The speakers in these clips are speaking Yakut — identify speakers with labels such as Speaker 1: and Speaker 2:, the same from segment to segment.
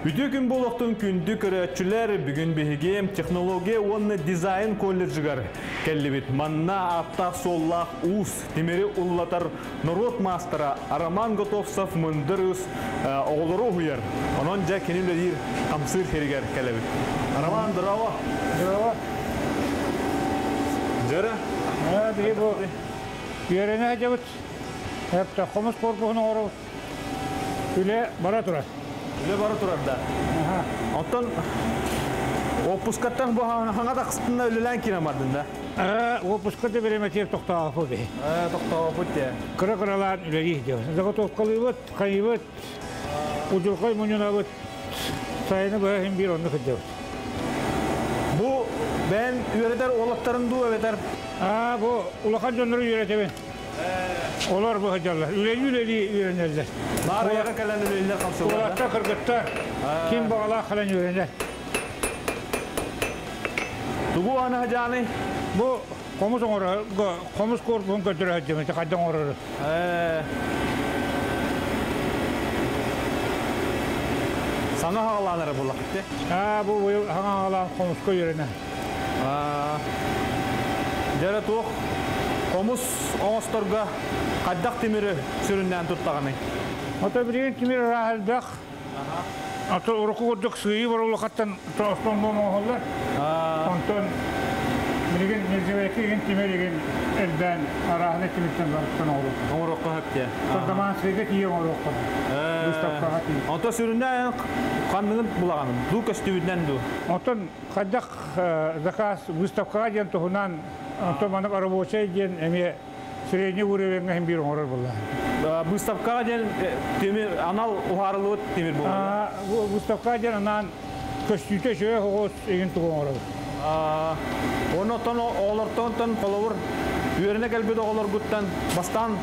Speaker 1: Үтүө күн буолуохтун күндү көрөөччүлэр, бүгүн биһиги технология уонна дизайн колледжыгар кэллибит. Манна ааттаах-суоллаах уус, тимири уллатар норуот маастара Роман Готовцев мындыр ыс оҕолору уһуйар. Онон дьэ кини үлэлиир хамсыыр сиригэр кэлэбит. Роман, здорово!
Speaker 2: Здорово!
Speaker 1: Дьөрө?
Speaker 2: Биһи бу үөрэнэ сылдьабыт. Хомус корпуһун оҥоробут. Үлэ бара турар.
Speaker 1: Үлэ бара турар да. Оттон отпускаттан бу хаҥа тахсытына үлэлээн киирэн бардын да?
Speaker 2: Отпуска да бириэмэтигэр тохтообоппут биһи.
Speaker 1: Тохтообоппут дии.
Speaker 2: Кыра-кыралаан үлэлии сылдьабыт. Заготовкалыыбыт, хайыыбыт, удьурхай мунньунабыт. Сайыны быһа иһин биир онно сылдьабыт.
Speaker 1: Бу бэйэн үөрэтэр уолаттарын дуу эбэтэр?
Speaker 2: Бу улахан дьоннору үөрэтэбин. Олор бу сылдьаллар. Үлэлии-үлэлии үөрэнэллэр.
Speaker 1: Наар кэлэн үлэлииллэр хамсыыллар.
Speaker 2: Уолаттар, кыргыттар ким баҕалаах кэлэн үөрэнэр.
Speaker 1: Тугу аны хадьааны?
Speaker 2: Бу хомус оҥоро, хомус корпуһун көрдөрө сылдьабын, хайдах оҥорору.
Speaker 1: Саҥа хаҕалаанара буллахпыт.
Speaker 2: Бу быйыл саҥа хаҕалаан хомуска үөрэнэ.
Speaker 1: Дьэрэ туох хомус оҥосторго хайдах тимири сүрүннээн туттаҕыный?
Speaker 2: Ото билигин тимир арааһа элбэх. Ото урукку курдук сыыйыы боруллахаттан тоостон оҥоһуллар. Онтон билигин нержавейка игин тимир игин элбээн арааһына тимиртэн барыттан оҥоруохха.
Speaker 1: Оҥоруохха сөп диye.
Speaker 2: Даманскайга тиийэ оҥоруохха. Выставкаҕа тиийэ.
Speaker 1: Онто сүрүннээн ханныгын булаҕаным? Дуу көстүбүтүнэн дуу?
Speaker 2: Онтон хайдах заказ выставкаҕа диэн туһунан онтон маннык рабочай диэн эмиэ средний уровеньҥа иһин биир оҥорор буолла.
Speaker 1: Выставкаҕа диэн тимир анал уһаарыллыбыт тимир буолла.
Speaker 2: Выставкаҕа диэн анаан көстүүтэ үчүгэй оҕус игин тугу оҥоробут.
Speaker 1: Оннотон оҕолортон холобур үөрэнэ кэлбит оҕолоргуттан бастаан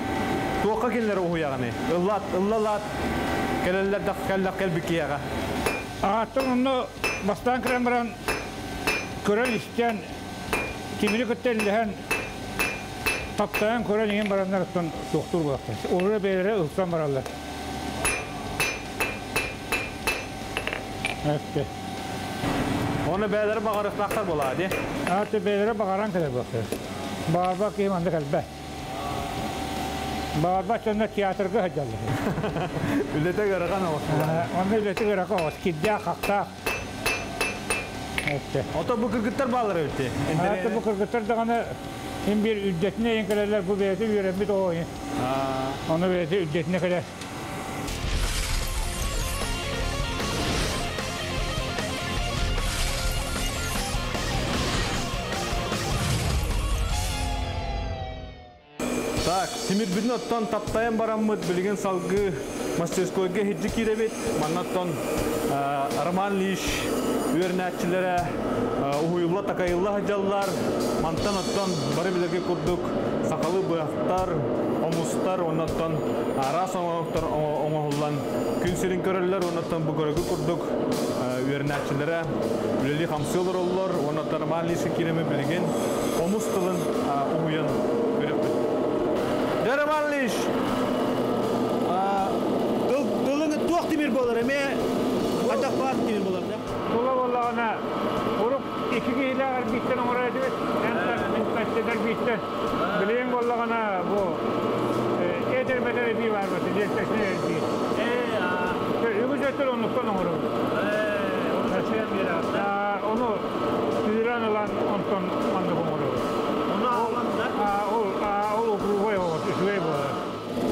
Speaker 1: туохха кинилэри уһуйаҕыный? Ыллаат, ыллалаат кэлэллэр да кэллэх кэлбит киһиэхэ.
Speaker 2: Ааттан онно бастаан кэлэн баран көрөн-истэн, тимири кытта иллэһэн, таптайан көрөн иһин бараннар оттон туохтуур буолахтар. Олоро бэйэлэрэ ылсан бараллар. Эппе.
Speaker 1: Оны бэйэлэрэ баҕарыахтаахтар буолаа дии.
Speaker 2: Ааты бэйэлэрэ баҕаран кэлэр буолахтар. Баҕарбат киһи манна кэлбэт. Баҕарбат дьонно театрга сылдьаллар.
Speaker 1: Үлэтэ ыарахан оҕус.
Speaker 2: Онно үлэтэ ыарахан оҕус. Кирдээх, хахтаах.
Speaker 1: Ото бу кыргыттар баалар эбит.
Speaker 2: Ото бу кыргыттар даҕаны син биир үрдэтинэ иһин кэлэллэр. Бу бэйэтэ үөрэммит оҕо иһин. Ону бэйэтэ үрдэтинэ кэлэр.
Speaker 1: Так, тимирбитин оттон таптайан бараммыт билигин салгыы мастерскойга иһирдьи киирэбит. Манна оттон Роман Лиш үөрэнээччилэрэ уһуйулла такайылла сылдьаллар. Мантан оттон бары билэргэ курдук сахалыы быһахтар, хомустар, оннуттан араас оҥоһуктар оҥоһуллан күн сирин көрөллөр. Оннуттан бу көрөгү курдук үөрэнээччилэрэ үлэлии-хамсыы олороллор. Оннуттан Роман Лишин киирэми билигин хомус тылын уһуйан көрүөхпүт.
Speaker 3: Дьэ, Роман Ильич, тылыҥ туох тимир буолар эмиэ хайдах баар тимир буолар да?
Speaker 2: Тула буоллаҕына, урук икки киһилээх эрбииттэн оҥорор этибит. Эн тастыдар бииттэн. Билигин буоллаҕына бу этэр бэтэр эбии баар бата, диэктэсин эрбии. Үгүс өттүн оннуктан оҥоробут. Ону тыыран ылан онтон маннык оҥоробут.
Speaker 3: Ону аалан да?
Speaker 2: Ол ол округой оҕот үчүгэй буолар.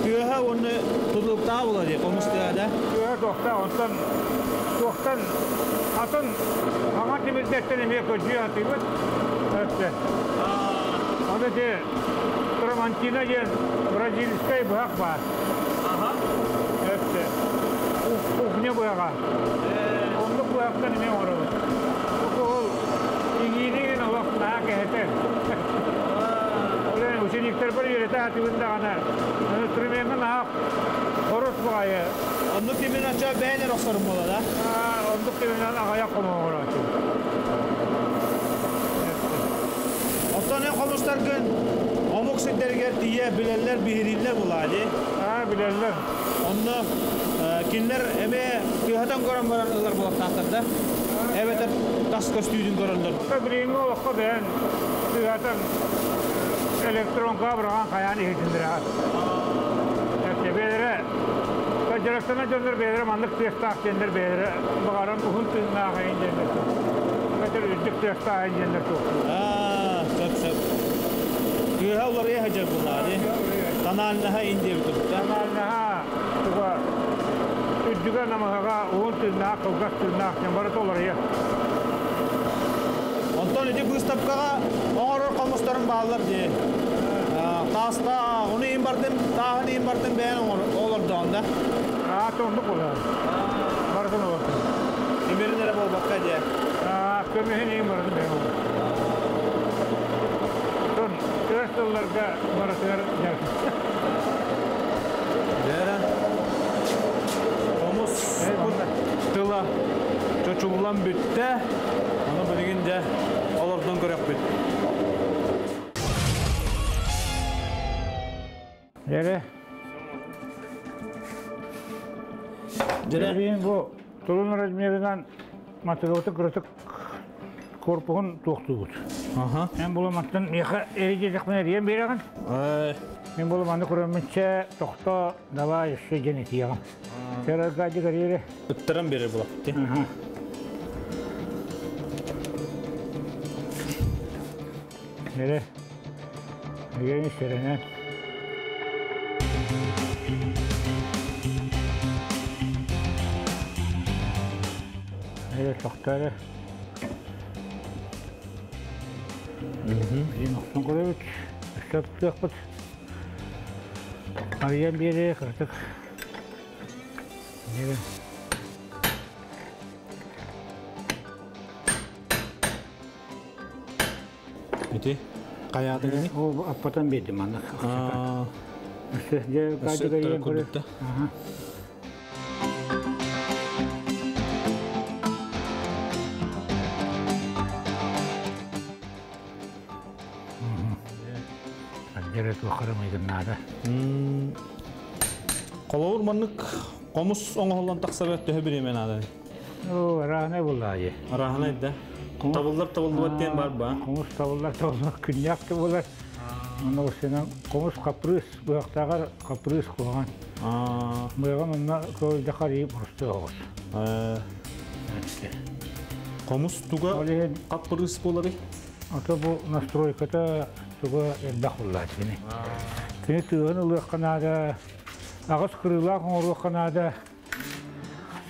Speaker 3: Тыаһа уонна тутулуктаах буолар дии, хомус тыаһа да?
Speaker 2: Тыаһа туохтаах, онтон туохтан атын хаҥа тимирдэртэн эмиэ көдьүү атыыбыт. Ону ити Трамантина диэн бразильскай быһах баар. Кухня быһаҕа. Оннук быһахтан эмиэ оҥоробут. Ол иҥиинигин олох наһаа кэһэтэр. Ол учениктарбар үөрэтэ сатыыбын даҕаны инструмеҥҥа наһаа хорус баҕайы.
Speaker 3: Оннук тимир ача бэйэн эрэ охсорум буола да?
Speaker 2: Оннук тимиринэн аҕыйах хомоҕороочу.
Speaker 3: Оттон эн хомустаргын омук сирдэригэр тиийэ билэллэр, биһирииллэр булаа дии?
Speaker 2: Билэллэр.
Speaker 3: Онно кинилэр эмиэ тыаһатан көрөн баран ылар буолуохтаахтар да? Эбэтэр тас көстүүтүн көрөллөр.
Speaker 2: Билиҥҥи олоххо бэйэн тыаһатан электронка быраҕан хайаан иһитиннэрэҕин. Бэйэлэрэ дьарыктанар дьоннор бэйэлэрэ маннык тыастаах диэннэр бэйэлэрэ баҕаран уһун тыыннаах эйин диэннэр эбэтэр үрдүк тыастаах эйин диэннэр туохтуур.
Speaker 3: Сөп сөп. Тыаһа уларыйа сылдьар буоллаҕа дии. Тональнаһа ин диэбит курдук.
Speaker 2: Тональнаһа туга үрдүгэ намыһаҕа уһун тыыннаах, кылгас тыыннаах диэн барыта уларыйар.
Speaker 3: Онтон ити быыстапкаҕа оҥорор хомустарым бааллар дии. Таастаах, ону иһин бардым, тааһын иһин бардым бэйэн олордоҕун да.
Speaker 2: Аа, оннук буолар. Барытын олордум.
Speaker 3: Тимирин эрэ буолбакка дии.
Speaker 2: Аа, көмүһүн иһин барытын бэйэн олордум. Тон өр сылларга барытыгар дьарык.
Speaker 1: Дээрэ. Хомус тыла чочуллан бүттэ. Ону билигин дьэ олордон көрөхпүт.
Speaker 2: Дьэрэ.
Speaker 3: Дьэрэ.
Speaker 2: Бу тулун размерынан матырыаты кыратык корпуһун туохтуубут. Мен буламаттан миэхэ эрийдиэтэхпинэ эрийэн биэрэҕин. Мен буламаны көрөммүнчэ тохто давай өссө дьэн этиэҕим. Сераргади карьере.
Speaker 1: Ыттаран берер булапты.
Speaker 2: Нере? Егени серенен. Нере тохтары. Билин охсон көрөбүт. Өссө туттуохпут. Арыйан биэрэ кыратык. Нере.
Speaker 1: Ити хайаата гини?
Speaker 2: Ол аппатан биэрдим маннык. Өссө дьэ
Speaker 1: Өссө
Speaker 2: каадыгар
Speaker 1: курдукта.
Speaker 2: Дьэрэ туоххара майгыннаада.
Speaker 1: Холобур маннык хомус оҥоһуллан тахсара төһө бириэмэ наада?
Speaker 2: Оо, араанай буллаайы.
Speaker 1: Араанай да. Табыллар табыллыбат диэн бар ба?
Speaker 2: Хомус табыллар табыллар күннээх да буолар. Онно осынан хомус капрыз, быһахтааҕар капрыз куһаҕан. Быһаҕын онно көйдөхөр ийи просто оҕус.
Speaker 1: Хомус туга капрыз буоларый?
Speaker 2: Ото бу настройката туга элбэх буллаачы кини. Кини тыаһын ылыахха наада, аҕыс кырыылаах оҥоруохха наада.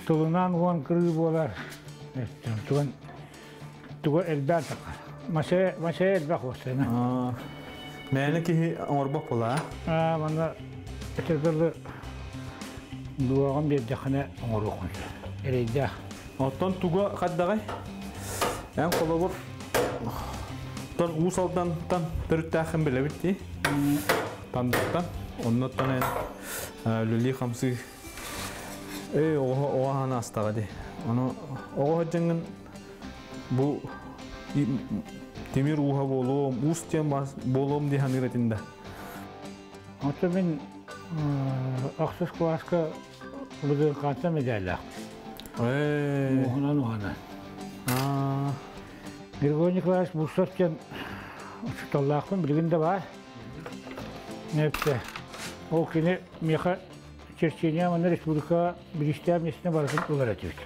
Speaker 2: Тылынан уон кырыы буолар. Туган туга элбээн таххар. Маше маше элбэх буолсана.
Speaker 1: Мээнэ киһи оҥорбот буолаа.
Speaker 2: Аа, манна этэргэлы дуоҕун биэрдэххинэ оҥоруоххун сөп. Эрэйдээх.
Speaker 1: Оттон туга хаддаҕай? Эн холобур тон Уус Алдантан төрүттээххин билэбит дии. Тандыттан. Оннуттан эн үлэлии-хамсыы Эй, оҕо оҕо аһан астаҕа дии. Ону оҕо сылдьаҥҥын бу тимир ууһа буолуом, уус диэн буолуом дии саныыр этин да.
Speaker 2: Оттон мин ахсыс кылааска ВДНХ-тан медаллаах. Уһунан уһана. Григорий Николаевич Бурсов диэн учууталлаахпын билигин да баар. Нефте. Ол кини миэхэ Черчение манна республика бириистээх миэстэтин барытын ылар этибит.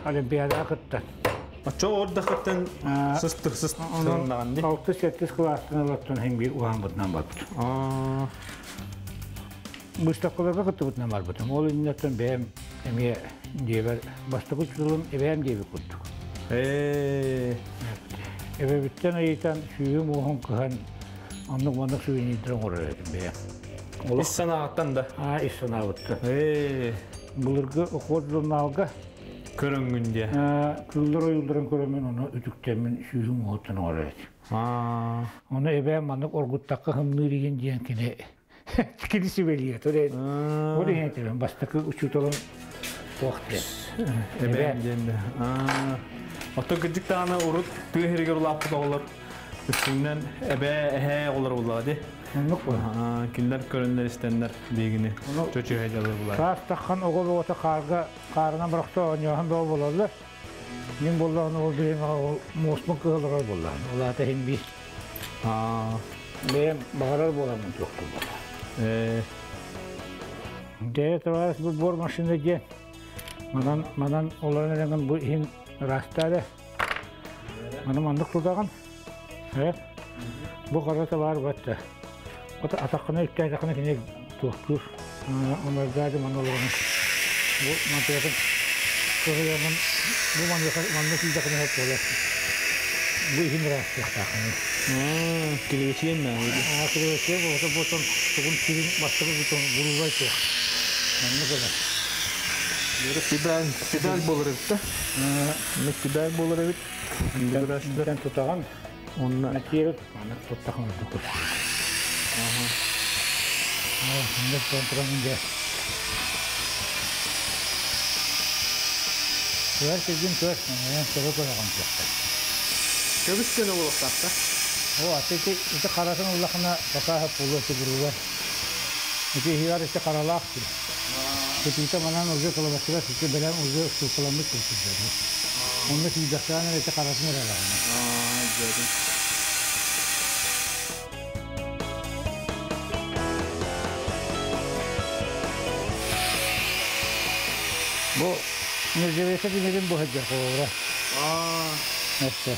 Speaker 2: Олимпиадаҕа кыттан.
Speaker 1: Оччо ордахыттан сыстыр сыстырыннаҕын дии.
Speaker 2: 6-7 кылаастан ылаттан иһин биир уһааммытынан барбыт. Быыстапкаларга кыттыбытынан барбытым. Ол иннинэ бэйэм эмиэ дьиэбэр бастакы учууталым эбээм диэбит курдук. Эбэбиттэн ыйытан сүүһүм уоһун кыһан оннук маннык сувенирдэр оҥорор этим бэйэм.
Speaker 1: Ис санааттан да?
Speaker 2: Аа, ис санаабыттан. Былыргы охот журналга
Speaker 1: көрөҥҥүн диэ.
Speaker 2: Кыыллар ойууларын көрөммүн, ону үтүктэммин сүүһүм уоһуттан оҥорор этим. Ону эбээм маннык оргуттахха хымныыр игин диэн кини кини сүбэлиир. Ол иһин этибин, бастакы учууталым туох диэн.
Speaker 1: Эбээм диэн. Оттон кырдьык даҕаны урут тыа иһигэр улааппыт оҕолор Үксүнэн эбээ, эһээ оҕолор буллаҕа дии.
Speaker 2: Оннук буолар.
Speaker 1: Кинилэр көрөннөр истэннэр биһигини чөчүһэ дьалыр булар.
Speaker 2: Саас таххан оҕо оҕото хаарга хаарынан бырахса оонньооһун бөҕө буолаллар. Мин буоллаҕына ол бириэмэҕэ ол муоспун кыһылларар буоллаҕына. Ол аата иһин биир. Бэйэм баҕарар буоламмын туохтур буолла. Дьэ, товарищ бу буор машина диэн манан манан олорон эрэҥин бу иһин ыраастаа Маны маннык тутаҕын. Э? Бу хара табаар батта. Ото атаххына үктээтэххинэ кини туохтуур. Онордаады манна олорон. Бу мантыгатын кыһыйамын бу маныаха манна киирдэххинэ сөп буолар. Бу иһин ыраастыахтааххын.
Speaker 1: Килэбэчиэн мэ.
Speaker 2: Килэбэчиэн болото ботон тугун сирин бастакы бутон бурулай туох. Манна кэлэр.
Speaker 1: Педаль, педаль болар эбит да. Педаль болар эбит.
Speaker 2: Бүтэн тутаҕын.
Speaker 1: Онно
Speaker 2: киирip аны туттахын ордук көстөр. Ага. туран дьэ. Көр сиргин көр, көрө көрөҕүн туохта.
Speaker 1: Көбүс көнө буолуохтаах да.
Speaker 2: О, аты ити ити харатын улахана пока пулу тигруга. Ити иһигэр ити харалаах сир. Кытыыта манан уже кылабаччыга сити бэлэм уже устуукаламмыт курдук. Онно тиийдэхтээн ити харатын эрэ ылаҕына. Бу нержавейка тимирин бу сылдьар холобура. Өссө.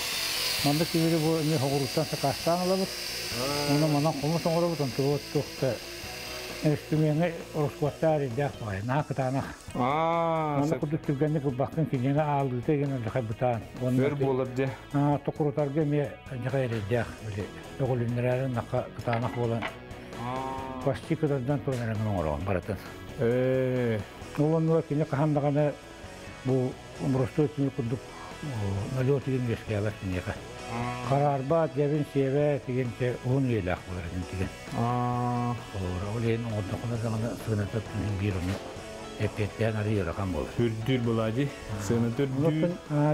Speaker 2: Маннык тимири бу эмиэ хоҕуруттан сакаастаан ылабыт. Ону манан хомус оҥоробут, онтубут туох да инструмеҥҥа ороскуоттаар ирдээх баҕайы, наһаа кытаанах. Манна курдук түргэнник ылбаккын кинигэ аалыыта игин алдьархай бытаан.
Speaker 1: Өр буолар дьэ.
Speaker 2: Токурутарга эмиэ алдьархай эрэйдээх били өҕүлүннэрээри нахха кытаанах буолан почти кытардан туран эрэ оҥороҕун барытын. Ол оннугар кини хаһан даҕаны бу боростуой тимир курдук налет игин үөскээбэт киниэхэ. Хараарбаат, дьэбин сиэбэт игин уһун үйэлээх буолар этин тигин. Ол иһин оҥордоххуна даҕаны сыаната биир ону эппиэттээн арыый ыарахан буолар.
Speaker 1: Үрдүүр буолаа дии. Сыаната үрдүүр.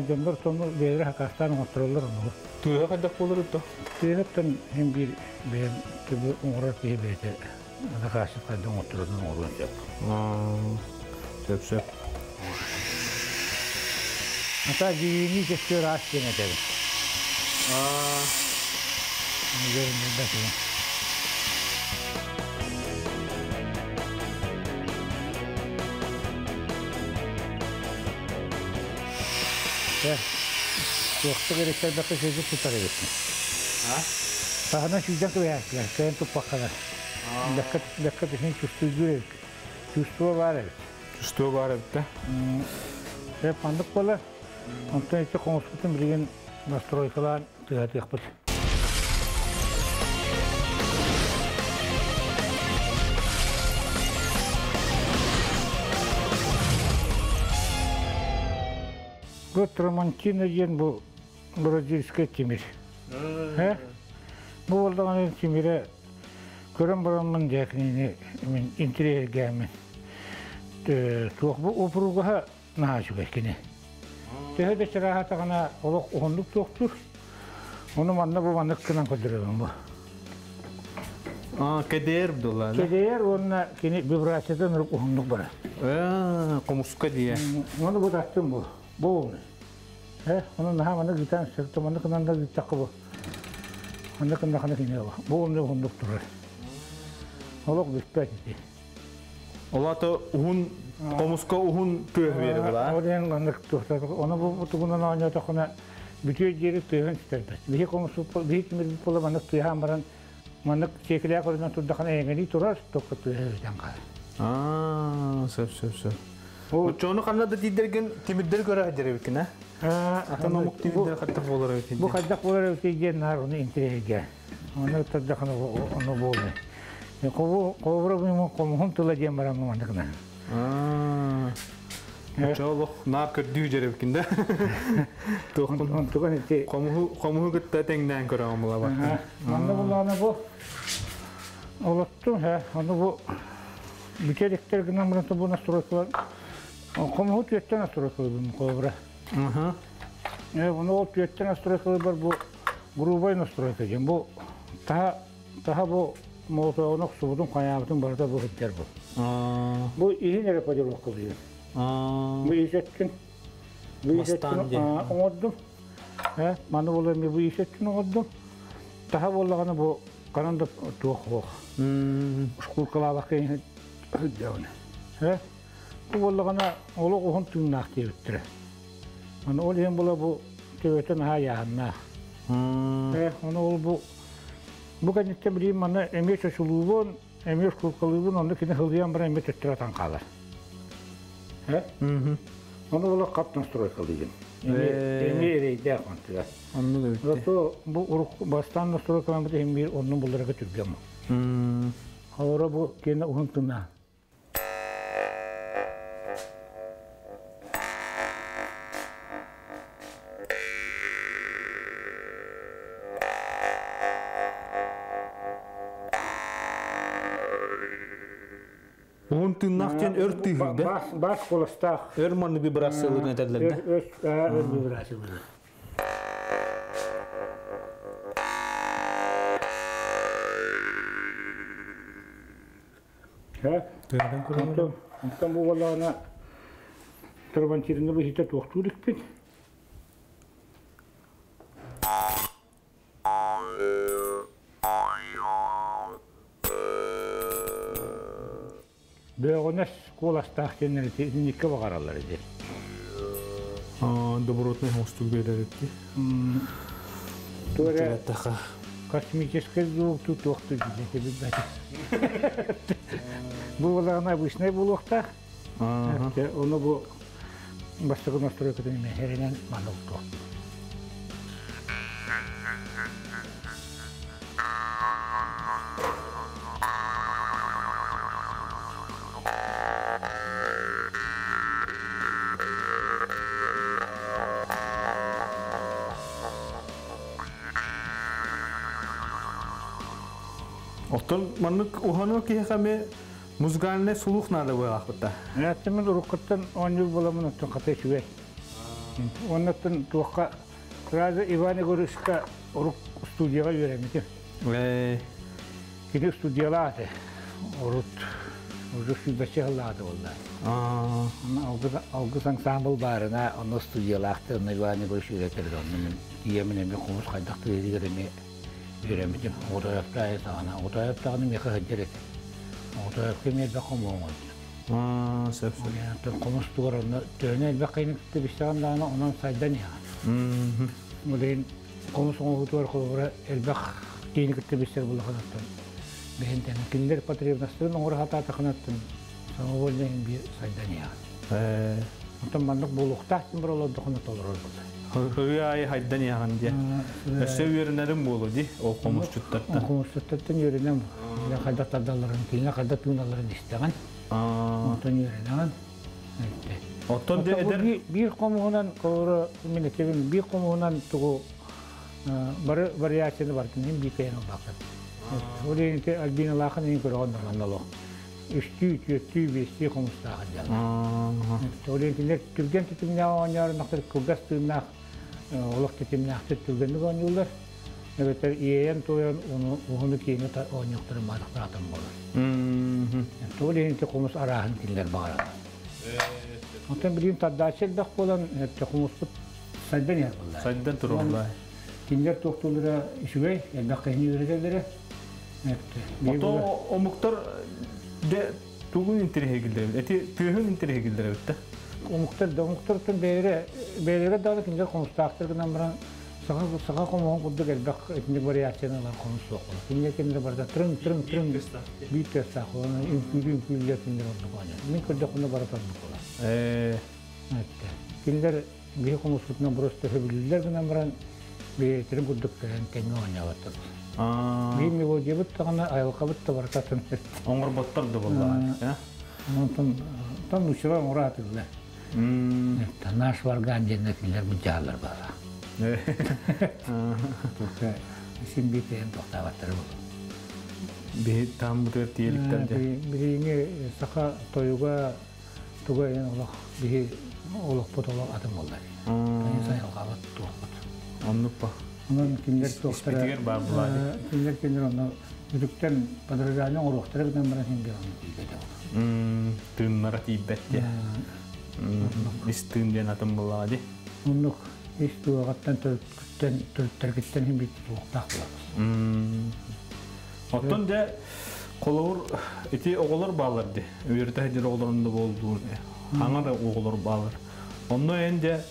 Speaker 2: Дьоннор сону бэйэлэрэ хакаастаан оҥоттороллор ону.
Speaker 1: Тыаһа хайдах буолар то?
Speaker 2: Тыаһыттан син биир бэйэм түбү оҥорор киһи бэйэтэ накаасчыт хайдах оҥотторорун оҥоруон сөп.
Speaker 1: Сөп сөп.
Speaker 2: Ата дьиини көстөр аас диэн этэбин. Туохта керектербекке сөзү тутар эбитин. Таһынан сүүрдэн кэбиһээччилэр, кыайан туппаккалар. Лэккэ лэккэ түһүн чувствуйдуур эбит. Чувство баар эбит.
Speaker 1: Чувство баар эбит да?
Speaker 2: Э, пандык буолар. Онтон ити хоҥуспутун билигин настройкалаан тыаһатыахпыт. Бу Трамонтино диэн бу бразильскай тимир. Э? Бу буоллаҕына тимирэ көрөн бараммын дьэ кинини мин интириэһиргээммин. Туох бу упругаһа наһаа үчүгэй кини. Төһө да чарааһатаҕына олох уһуннук туохтуур. Ону манна бу маннык гынан көрдөрөбүн бу.
Speaker 1: А, КДР буолла.
Speaker 2: КДР уонна кини вибрациятын урук уһуннук барар.
Speaker 1: Хомуска дие.
Speaker 2: Ону бу таттым бу. Бу Э, ону наһаа маннык ыытан сөптө маннык гынан да ыыттахха бу. Маннык гыннахына кини бу онно уһуннук турар. Олох бүппэт ити.
Speaker 1: Олата уһун хомуска уһун тыаһ биэрэ була.
Speaker 2: Ол диэн маннык туохта ону бу тугунан оонньоотоххуна бүтүө диэри тыаһын сүтэрбэт. Биһи хомусуппут биһи тимирбит буола маннык тыаһаан баран маннык сиэкилээх көрүнэн турдахына эйэҥэлии турар, tokkо тыаһа бүтэн хаалар.
Speaker 1: Аа, сөп сөп сөп. Оччону ханна да тиийдэргин тимирдэр көрө сылдьар эбиккин, э? Атын омук тимирдэр хайдах буолар эбит
Speaker 2: Бу хайдах буолар эбит диэн наар ону интириэһиргэ. Ону турдахына ону буолуо. Хобура хомуһун тыла диэн баран маннык
Speaker 1: Аа. Оччо наар көрдүү дьэребикин да.
Speaker 2: Туган ити
Speaker 1: Хомуһу хомуһу кытта тэҥнээн көрөҕүм була
Speaker 2: Манна буллаҕына бу олоттум һэ ону бу бүтэликтэр гынан баран бу настройкалар хомуһу түөттэн настройкалыыбын холобура. Ону ол түөттэн настройкалыыбар бу Грубай настройка диэн бу таһа таһа бу молотоҕун охсубутун хайаабытын барыта бу сылдьар бу. Бу иһин эрэ подировкалыыр. Бу ис өттүн бу ис өттүн оҥордум. Маны буолар бу ис өттүн оҥордум. Таһа буоллаҕына бу ханан да туох суох. Шкуркалаабакка сылдьабын. Бу буоллаҕына олох уһун тыыннаах диэбиттэрэ. Аны ол иһин була бу төбөтө наһаа ыйааһыннаах. Ону ол бу бу кэнниттэн билигин манна эмиэ чочулуубун, эмиэ шкуркалыыбын, онно кини сылыйан баран эмиэ төттөрү атан хаалар. Ону була хат настройкалыыбын. Эмиэ эрэйдээх онтуга.
Speaker 1: Оннук эбит.
Speaker 2: Зато бу урук бастаан настройкаламмыт иһин биир оннун булларга түргэн. Холоро бу киэнэ уһун тына.
Speaker 1: Уһун тыыннаах диэн өр тыыһыйда.
Speaker 2: Бас, бас куластаах.
Speaker 1: Өр маннык вибрацияларын этэллэр да.
Speaker 2: Өр, өр вибрациялары. Онтон, онтон бу буоллаҕына Трабантирины быһыыта туохтуур икпит. Бөөҕүнэс куоластаах диэннэр итинниккэ баҕараллар ити.
Speaker 1: Добротный оҥостук биэрэр ити.
Speaker 2: Туора космический звук тут туохту билбэтэ билбэтэ. Бу буоллаҕына обычнай буолуохтаах. Ону бу бастакы настройкатын эмэһэринэн манна туох.
Speaker 1: Оттон маннык уһаныы киһиэхэ эмиэ музыкальнай слух наада буолаахпыта.
Speaker 2: Эттимин уруккуттан оонньуур буоламмын оттон хата үчүгэй. Оннуттан туохха сразу Иван Егоровичка урук студияҕа үөрэммитим. Кини студиялааты. Урут уже сүүрбэччэ сыллаата буолла. Алгыс ансаамбыл баарына онно студиялаахты онно Иван Егорович үөрэтэр онно мин ийэмин эмиэ хомус хайдах тыырыгар эмиэ үөрэммитим. Оҕотоойоптоох саҕана оҕотоойоптоҕына миэхэ сылдьар этэ. Оҕотоойопко эмиэ элбэх хомуһу оҥордум.
Speaker 1: Сөп сөп.
Speaker 2: Хомус тугар онно төһөнү элбэх киһини кытта билсэҕин даҕаны онон сайдан иһэҕин. Ол иһин хомус оҥоһуутугар холобура элбэх киһини кытта билсэр буоллаххына бэһин тэҥэ кинилэр потребностарын оҥоро сатаатаххына самовольно иһин биир сайдан иһэҕин. Онтон маннык буолуохтаах диэн бар олордоххуна толорор буолар.
Speaker 1: Хырыы аайы хайдан иһэҕин диэ. Өссө үөрэнэрим буолуо дии ол хомусчуттартан.
Speaker 2: Хомусчуттартан үөрэнэм. Кинилэр хайдах тардалларын, кинилэр хайдах тыыналларын истэҕин. Онтон үөрэнэҕин.
Speaker 1: Оттон эдэр
Speaker 2: биир хомуһунан холобура мин этебин биир хомуһунан тугу бары вариацияны барытын иһин биир кэйэн ылбаккын. Ол иһин ити Альбиналаахын иһин көрөҕүн нормально үстүү, түөртүү, биэстии хомустаах дьалла. Ол иһин кинилэр түргэн тэтимнээх оонньоорунахтар кылгас тыыннаах олох тэтимнээхтик түргэнник оонньууллар. Эбэтэр иэйэн-туойан уну уһуну киэҥи оонньуохтарын баатахтаратан буолар. Ол иһин ити хомус арааһын кинилэр баҕараллар. Оттон билигин тардааччы элбэх буолан хомуспут сайдан иһэр буолла.
Speaker 1: Сайдан туруллар.
Speaker 2: Кинилэр туохтууллара үчүгэй, элбэх киһини үөрэтэллэрэ.
Speaker 1: Ото омуктар де тугун интэриэһиргиллэр эти тыаһын интэриэһиргиллэр эбит да.
Speaker 2: Омуктар да омуктартан бэйэлэрэ бэйэлэрэ даҕаны кинилэр хомустаахтар гынан баран саха саха хомуһун курдук элбэх итинник вариацияны ылар хомус суох буолар. Кинилэр кинилэр барыта трын трын трын биир тыастаах буолан үҥкүүлүү үҥкүүлүү кинилэр ордук оонньуур. Мин көрдөхпүнэ барыта ордук буолар. Кинилэр биһи хомуспутунан просто сөбүлүүллэр гынан баран бэйэлэрин курдук кэлэн тэҥҥэ оонньооботтор. Биир мелодиябыт даҕаны айылҕабыт да барыта атын.
Speaker 1: Оҥорботтор да буоллаҕа.
Speaker 2: Онтон тон нууччалар оҥоро сатыыллар. Наш варган диэн кинилэр былдьаһаллар баала. Син биир тэйэн тохтообаттара буолуо.
Speaker 1: Биһи тааммытыгар тиэликтэр дьэ.
Speaker 2: Билиҥҥи саха тойуга туга эн олох биһи олохпут олох атын буолла. Сайылҕабыт туохпут.
Speaker 1: Оннук па.
Speaker 2: Онон кинилэр туохтара
Speaker 1: Испитигэр баар булаады.
Speaker 2: Кинилэр кинилэр онно үтүктэн подражание оҥоруохтара гынан баран син биир онно тиийбэтэ ол.
Speaker 1: Тыыннара тиийбэт диye. Ис тыын диэн атын буллаҕа дии.
Speaker 2: Оннук ис туоҕаттан төрүттэн төрүттэргиттэн иһин биир тутулуктаах буолабыз.
Speaker 1: Оттон дьэ холобур ити оҕолор бааллар дии. Үөрэтэ сылдьар оҕолорун да буоллун, хаҥа да оҕолор бааллар. Онно эн дьэ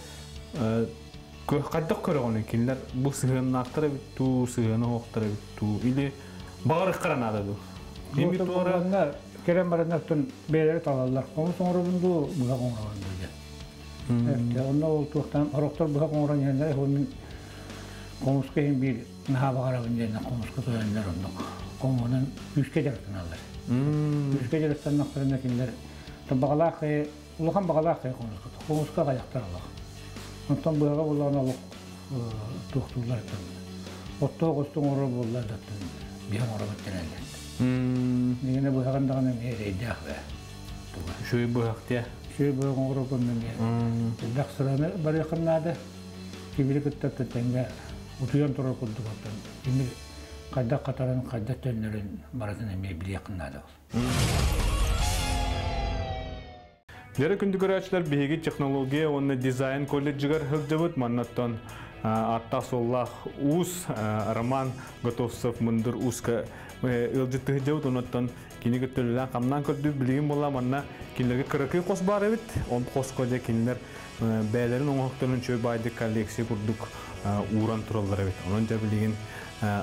Speaker 1: хайдах көрөҕүнүй кинилэр бу сыһыаннаахтар эбит дуу, сыһыана суохтар эбит дуу или баҕарыххара наада дуу? Эми туора
Speaker 2: кэлэн бараннартан бэйэлэрэ талаллар. Хомус оҥоробун дуу, быһах оҥоробун дуу диэн. Онно ол туохтан орохтор быһах оҥорон иһэннэр мин хомуска иһин биир наһаа баҕарабын диэн хомуска туйаннар оннук хомуһунан күүскэ дьарыктаналлар. Күүскэ дьарыктаннахтарына кинилэр баҕалаах улахан баҕалаах хомуска хомуска аҕыйахтар олох. Онтон быһаҕа буллаҕына олох туохтууллар оттоох остуҥ оҥорор буоллар да биһи оҥоробут дэнэллэр. Дигэнэ быһаҕын даҕаны эмиэ эрэйдээх бээ.
Speaker 1: Үчүгэй быһах диэ.
Speaker 2: Үчүгэй быһах оҥорорго эмиэ элбэх сыраны барыаххын наада. Тимири кытта тэҥҥэ утуйан турар курдук оттон тимир хайдах хатарын, хайдах төннөрүн барытын эмиэ билиэххин наада ол.
Speaker 1: Дьэрэ күндү көрөөччүлэр биһиги технология уонна дизайн колледжыгар сылдьыбыт маннаттан ааттаах-суоллаах уус Роман Готовцев мындыр ууска ыалдьыттыы сылдьабыт онуттан кини кытта үлэлээн хамнаан көрдүү билигин буолла манна кинилэргэ кыракый хос баар эбит он хоско дьэ кинилэр бэйэлэрин оҥоһуктарын үчүгэй баайдык коллекция курдук ууран тураллар эбит онон дьэ билигин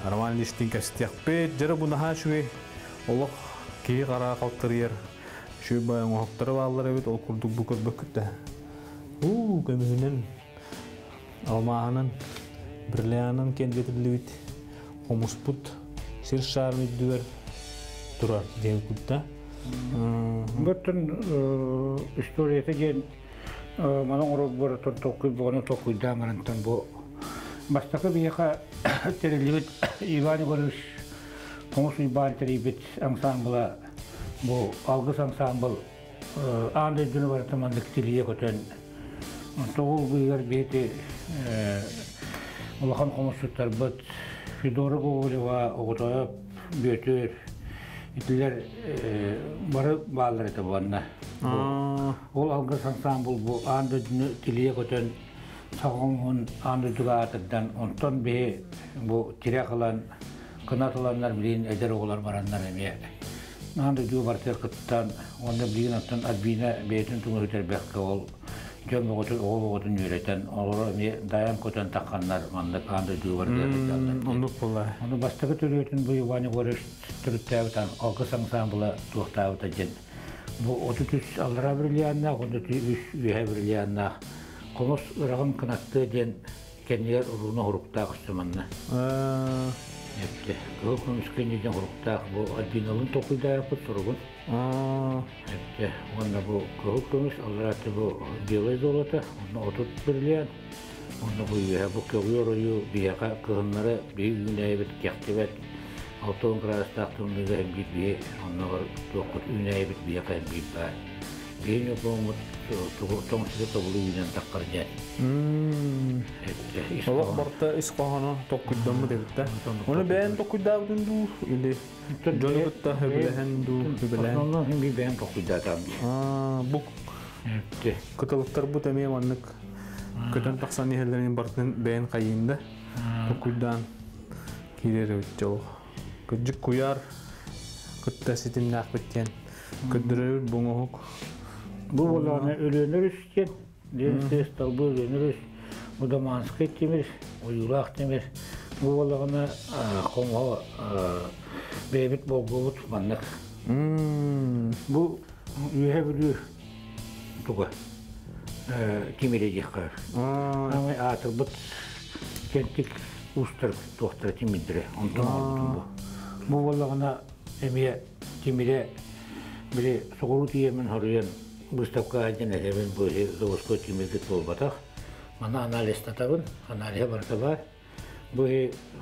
Speaker 1: Роман Ильичтиин кэпсэтиэхпит дьэрэ бу наһаа үчүгэй олох киһи хара халтырыйар Үчүгэй баай оҥоһуктара бааллар эбит, ол курдук бу көрбөккүт да. Уу, көмүһүнэн, алмааһынан, бриллианынан киэргэтиллибит хомуспут сир шарын үрдүгэр турар диэн курда.
Speaker 2: Бөттөн историята диэн маны оҥорор толкуй буолан толкуйдаан барантан бу бастакы биһиэхэ тэриллибит Иван Егорович Хомус Уйбаан тэрийбит ансаамбыла Бу алгыс ансаамбыл аан дойдуну барыта маннык тилийэ көтөн, тоҕул быыһыгар биһиги улахан хомусчуттарбыт Федора Гоголева, Оҕотоойоп Бүөтүр итилэр бары бааллар этэ буонна. Ол алгыс ансаамбыл бу аан дойдуну тилийэ көтөн саха хомуһун аан дойдуга аатырдан, онтон биһи бу тирэх ылан Кынат ыланнар билигин эдэр оҕолор бараннар эмиэ аан дойду барытыгар кыттан уонна билигин оттон Альбина бэйэтин туҥуһу тэрбэккэ ол дьон бөҕөтүн оҕо бөҕөтүн үөрэтэн олоро эмиэ дайан көтөн тахханнар маннык аан дойду барытыгар сылдьаллар.
Speaker 1: Оннук буолла.
Speaker 2: Ону бастакы төрүөтүн бу Иван Егорович төрүттээбит алгыс ансаамбыла туохтаабыта диэн бу 33 аллараа бриллианнаах, 33 үөһээ бриллианнаах хомус ыраҕын кынаттыа диэн Кэннигэр урууна уруктаах өссө манна. Эптэ. Кыһыл көмүс кэннитин уруктаах бу Альбиналын толкуйдаабыппыт суругун. Эптэ. Уонна бу кыһыл көмүс, алларааты бу белое золото, онно 30 бриллиант. Онно бу үөһэ бу көҕүөр ойуу биһиэхэ кыһыннары биһи үүнээйибит кэхтибэт. 60 градустаах тымныыга эмбиир биһи оннооҕор туохпут үүнээйибит биһиэхэ эмбиир баар. Биһи ньукуоммут тоҥ сири тобулу үүнэн таххар диэн.
Speaker 1: Олох барыта ис хоһооно толкуйдаммыт эбит да. Ону бэйэн толкуйдаабытын дуу или дьону кытта сөбүлэһэн дуу сөбүлэһэн.
Speaker 2: Основном хин бэйэн толкуйдаатаам.
Speaker 1: Бу кыталыктарбыт эмиэ маннык көтөн тахсан иһэллэрин барытын бэйэн хайыын да толкуйдаан киирэр эбит дьол. Кырдьык куйаар кытта ситимнээхпит диэн көрдөрөбүт бу оҥоһук.
Speaker 2: Бу буоллаҕына Өлүөнэ өрүс диэн Ленскэй столбу Өлүөнэ өрүс, Удаманскай тимир, Ойуулаах тимир. Бу буоллаҕына хомуһа бэйэбит болгуобут маннык. Бу Үөһэ Бүлүү туга тимири диэххэ. Аамай аатырбыт кэнтик уустар туохтара тимирдэрэ. Онтон оҥорбутум бу. Бу буоллаҕына эмиэ тимирэ били соҕуруу тиийэммин хоруйан выставка диэн этэбин бу заводской тимиргит буолбатах. Маны анализтатабын, аналиһа барыта баар. Бу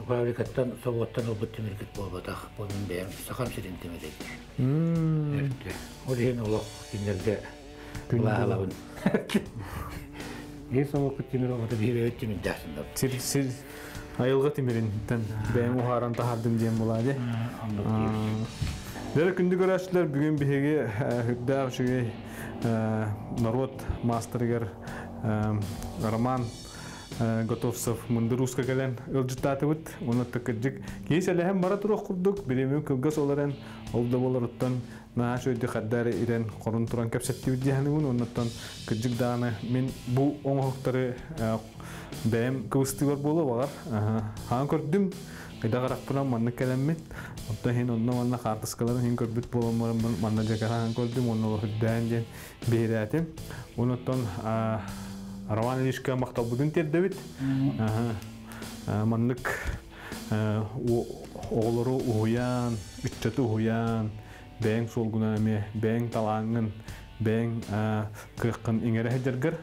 Speaker 2: фабрикаттан, собуоттан ылбыт тимиргит буолбатах. Бу мин бэйэм Сахам сирин тимирэ диир. Ол иһин олох кинилэргэ былааһалабын. Биир собуокка тимир оҕото биир эбит тимирдээхсин
Speaker 1: Сир сир. Айылҕа тимиринтэн бэйэм уһааран таһаардым диэн буолаа дии. Дьэ күндү көрөөччүлэр, бүгүн биһиги үрдээх үчүгэй норуот маастарыгар Роман Готовцев мындыр ууска кэлэн ыалдьыттаатыбыт. Уонна кырдьык киһи сэлэһэн бара туруох курдук, бириэмэ кылгас ол эрэн, ол да буоларуттан наһаа үчүгэйдик хардары ирэн хорун туран кэпсэттибит дии саныыбын. Оннуттан кырдьык даҕаны мин бу оҥоһуктары бэйэм кыбыстыыбар буолуо баҕар. Хаан көрдүм, хайдах арахпынан маннык кэлэммит. Оттон иһин онно манна хаартыскаларын иһин көрбүт буолан манна дьакараан көрдүм, онно олох үрдээн диэн биһирээтим. Онуттан Роман Ильичка махталбытын тиэрдэбит. Маннык оҕолору уһуйаан, ыччаты уһуйаан, бэйэҥ суолгунан эмиэ бэйэҥ талааҥҥын, бэйэҥ кыаххын иҥэрэ сылдьаргар.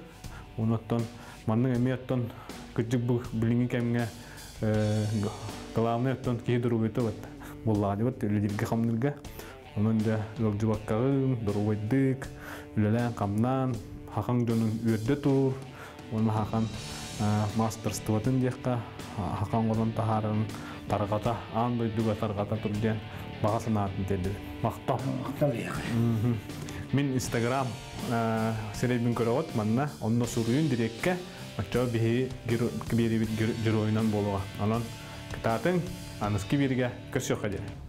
Speaker 1: Онуттан маннык эмиэ оттон кырдьык бу билиҥҥи кэмҥэ главный оттон киһи доруобуйата буоллаҕа дибит үлэлииргэ-хамныырга. Онон дьэ ыалдьыбаккаҕын, доруобайдык, үлэлээн-хамнаан, хахаҥ дьонун үөрдэ тур, уонна хахан маастарыстыбатын диэххэ, хахан оҥорон таһаарарын тарҕата, аан дойдуга тарҕата тур диэн баҕа санаатын тиэрдэбин. Махтал.
Speaker 4: Махтал эйиэхэ.
Speaker 1: Мин Инстаграм сирэйбин көрөҕүт манна, онно суруйун дириэккэ, оччоҕо биһиги биэриибит геройунан буолуоҕа. Онон кытаатыҥ, аныскы биэригэ көрсүөххэ диэри.